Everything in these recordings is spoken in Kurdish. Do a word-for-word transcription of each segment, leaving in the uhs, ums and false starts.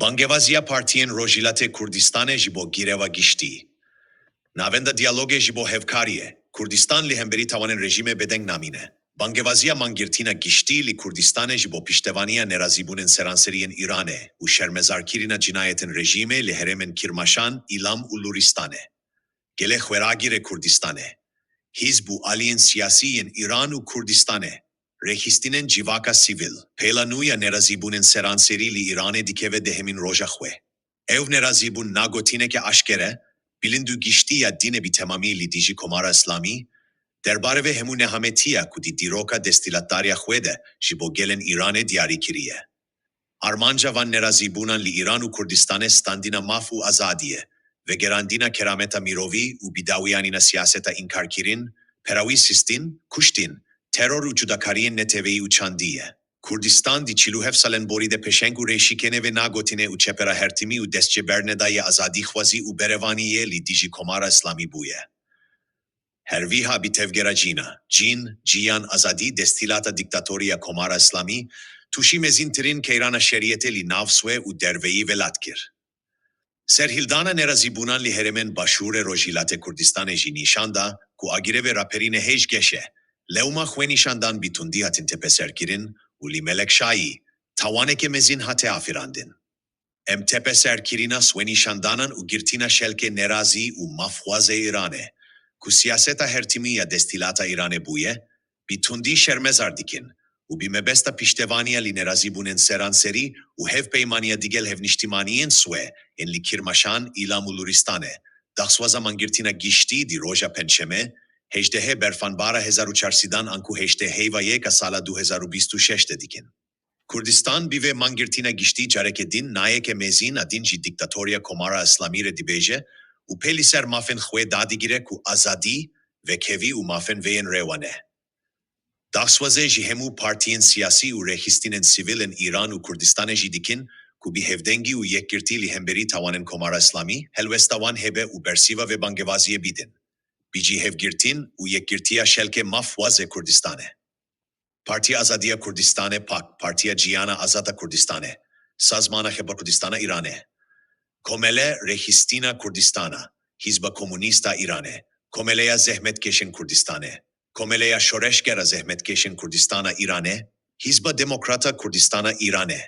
Angevaziya partiyên Rojhilatê Kurdistanê ji bo greva giştî. Navenda diyalogê ji bo hevkariyê Kurdistan li hemberî tawanên rejîmê bêdeng namîne. Bangevaziya mangirtina giştî li Kurdistanê ji bo piştevaniya nerazîbûnên seranserî yên Îranê û şermezarkirina cinayetên rejîmê li herêmên Kirmaşan, Îlam û Lûristanê. Gelê xweragîrê Kurdistanê, hîzb û aliyên siyasî yên Îran û Kurdistanê, rêxistinên civaka sivîl. Pêla nû ya nerazîbûnên seranserî li Îranê dikeve dehemîn roja xwe. Ew nerazîbûn na gotineke aşkere, bilind û giştî ya dînê bi temamî li dijî Komara Îslamî, derbarê vê hemû nehametiya ku di dîroka desthilatdariya xwe de ji bo gelên Îranê diyarî kiriye. Armanca van nerazîbûnan li Îran û Kurdistanê standina maf û azadî ye, vegerandina kerameta mirovî û bidawiyanîna siyaseta înkarkirin, perawî sistîn, kuştîn, teror û cudakariyên neteweyî û çandî ye. Kurdistan di çil û heft salen borî de pêşeng û rêşîkêne vê na gotinê û çepera hertimî û destcêberneda yê azadîxwazî û berevanî yê li dijî Komara Îslamî bûye. Her wiha bi tevgera cîna, cîn, ciyan, azadî, desthilata dîktatorî ya Komara Îslamî, tûşî mezîntirîn keyrana şerîetê li nav swê û derveyî welat kir. Serhildana nerazîbûnan li herêmên Başûrê Rojhilatê Kurdistanê jî nîşan da ku agirê vê raperînê hêj geş e. Lewma xwenîşandan bi tundî hatin tepeserkirin û li Melekşayî tawaneke mezin hate afirandin. Em tepeserkirina xwenîşandanan û girtina şelkê nerazî û mafxwazê Îranê, ku siyaseta hertimî ya desthilata Îranê bûye, bi tundî şermezar dikin û bi mebesta piştevaniya li nerazîbûnên seranserî û hevpeymaniya digel hevnîştimaniyên swê yên li Kirmaşan, Îlam û Lûristanê, daxwaza mangirtina giştî di roja Pêncşemê, hejdehê Berfanbara hezar û çar sedan anku heştê Heyva yeka sala du hezar û bîst û şeş de dikin. Kurdistan bi vê mangirtina giştî careke din nayeke mezin a din ji dîktatoriya Komara Îslamî re dibêje û pê li ser mafên xwe dadigire ku azadî, vekhevî û mafên vê yên rêwan e. Daxwazê ji hemû partiyên siyasî û rêxistinên sivîl ên Îran û Kurdistanê jî dikin ku bi hevdengî û yekgirtî li hemberî tawanên Komara Îslamî helwesta wan hebe û bersiva vê bangevaziyê bidin. Bi cihevgirtin û yekgirtiya şelkê mafxwazê Kurdistanê. Partiya Azadiya Kurdistanê, pak, Partiya Ciyana Azad a Kurdistanê, Sazmana Xeber Kurdistana Îranê, Komele Rêxistina Kurdistana, Hîzba Komunîst a Îranê, Komeleya Zehmetkêşên Kurdistanê, Komeleya Şoreşgera Zehmetkêşên Kurdistana Îranê, Hîzba Demokrata Kurdistana Îranê.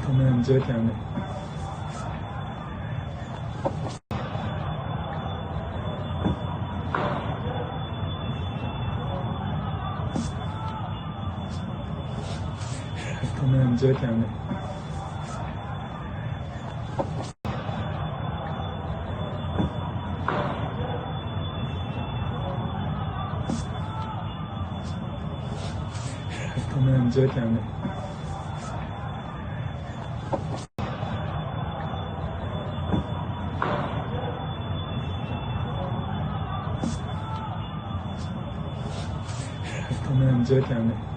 Tamam, Jack, yani. Tamam, Jack, yani. Tamam, Jack, yani. Tamam, Jack, yani.